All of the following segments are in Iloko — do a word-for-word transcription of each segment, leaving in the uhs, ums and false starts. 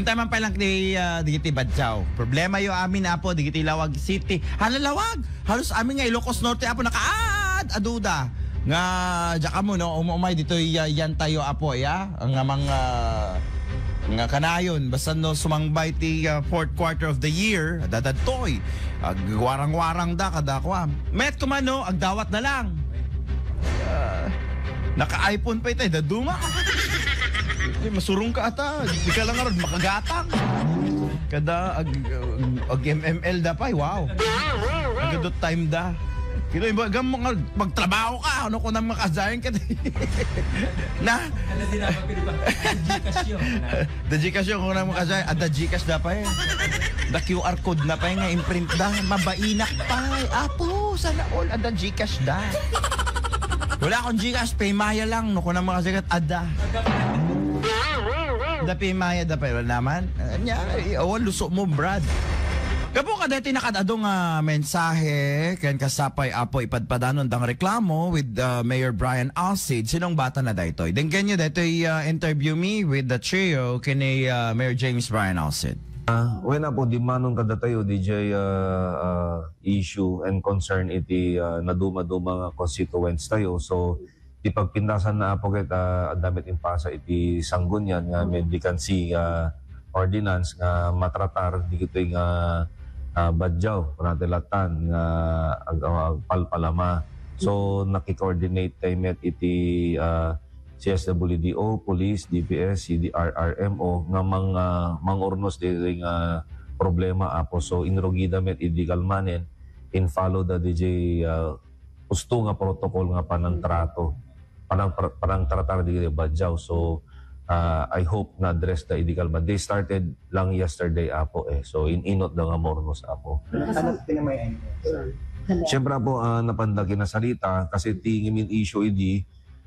Taman pa lang ti, ah, digiti Badjaw. Problema yo amin, Apo, digiti Laoag City. Hala, Laoag! Halos amin nga Ilocos Norte, Apo, nakaad, aduda. Nga, diak mo, no, umumay ditoy, ah, yan tayo, Apo, ya? Nga mga, nga kanayon, basta no, sumangbay ti, ah, fourth quarter of the year, dadadtoy. Agwarang-warang da, kada kwa. Met kumano, agdawat na lang. Ah, naka-iPhone pa itay, daduma. Di, masurong ka ata. Di ka lang arod, makagatang. Kada ag, ag M M L da pay, wow. Agadot time da. Kino, iba, gam mo nga, magtrabaho ka, ano ko nang makasayan ka. Na? Ano din ako, pinipag-, ano, Gcash yun, ah. Da Gcash yun, kung nang makasay, ada Gcash da pa eh. Da Q R code na pa eh, nga imprint da. Mabainak pa eh. Apo, sana all, ada Gcash da. Wala akong Gcash, Paymaya lang. No, kung nang makasikat, ada. Da Paymaya, da pa eh, wala naman. Anya, eh, awan, luso mo, Brad. Kapo ka dati nakadado nga mensahe, ken kasapay, Apo, ipadpadanon dang reklamo with, uh, Mayor Brian Alcid. Sinong bata na daytoy? Then can you daytoy, uh, interview me with the trio kini, uh, Mayor James Brian Alcid? Ah, wen, Apo, di manon kadatayo, D J, ah, ah, issue and concern iti, ah, naduma-duma nga constituents tayo. So, ti pagpintasan na, Apo, ket, ah, adda met impasa iti sanggunian nga, mm, medyo kansi, ah, ordinance nga matratar digitoy nga, ah, badyaw, kunana ti latan nga ag-, agpalpalama. So, nakikoordinate tayo met iti, ah, C S W D O, police, D P S, C D R R M O nga mang-, ah, mangurnos ditoy nga problema, Apo. So, inrugida met idi kalmanen, in-follow da D J, ah, husto nga protocol nga panangtrato, panang-, panangtratar ditoy badyaw. So, ah, I hope na-address da idi kalman. They started lang yesterday, Apo, eh. So, in-inot da nga maurnos, Apo. Ano, ano tinamayan niyo, sir? Siyempre, Apo, ah, napanda kinasarita kasi ti ngamin issue idi,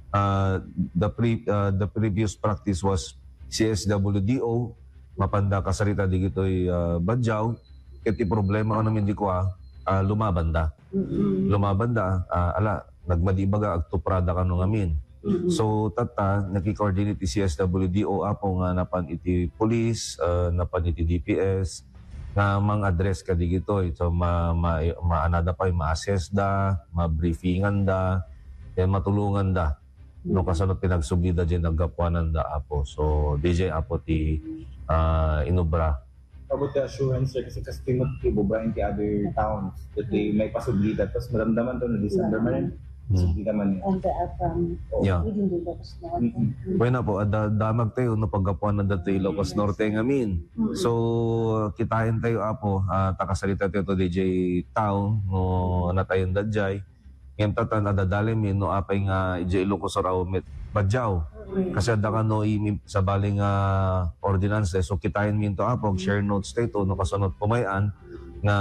ah, the pre-, ah, the previous practice was C S W D O, mapanda kasarita digitoy, ah, badyaw, ket ti problema, ano, amin di kua, ah, lumaban da. Mm-mm. Lumaban da, ah, ala, nagmadi baga, agtuprada kano ngamin. Mm-mm. So, tatta, nakikoordinate ti C S W D O, Apo, nga napan iti police, ah, napan iti D P S, nga mang-address kadigitoy. So, ma-, ma-, maanada pay, ma-assess da, ma-briefingan da, then matulungan da no kasano pinagsubli da diay naggapuanan da, Apo. So, D J, Apo, ti, ah, inubra. About the assurance, sir, kasi kastimot ti bubrayen ti other towns that they may pasubli da. Tapos maramdaman to no December man, pasubli naman yun. And they are from, oo, yeah, within the Ilocos Norte. Mm-mm. Bueno po, adda-, damag tayo no paggapuanan da ti Ilocos Norte ngamin. Mm-mm. So, kitaen tayo, Apo, ah, ta kasarita tayo to D J Town, no, natayon da diay. Ngem tatan, adda dalem mi no apay nga idiay Ilocos Sur awan met badyaw. Mm. Kasi adda kano imi-, sabali nga ordinance, eh. So, kitaen mi into, Apo, ag-share notes tayo to, no, kasano ti pumay-an nga,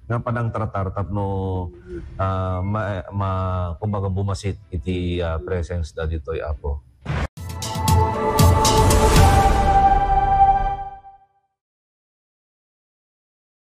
nga panangtratar tapno, ah, ma-, ma-, kumbaga, bumasit iti, ah, presence da ditoy, Apo.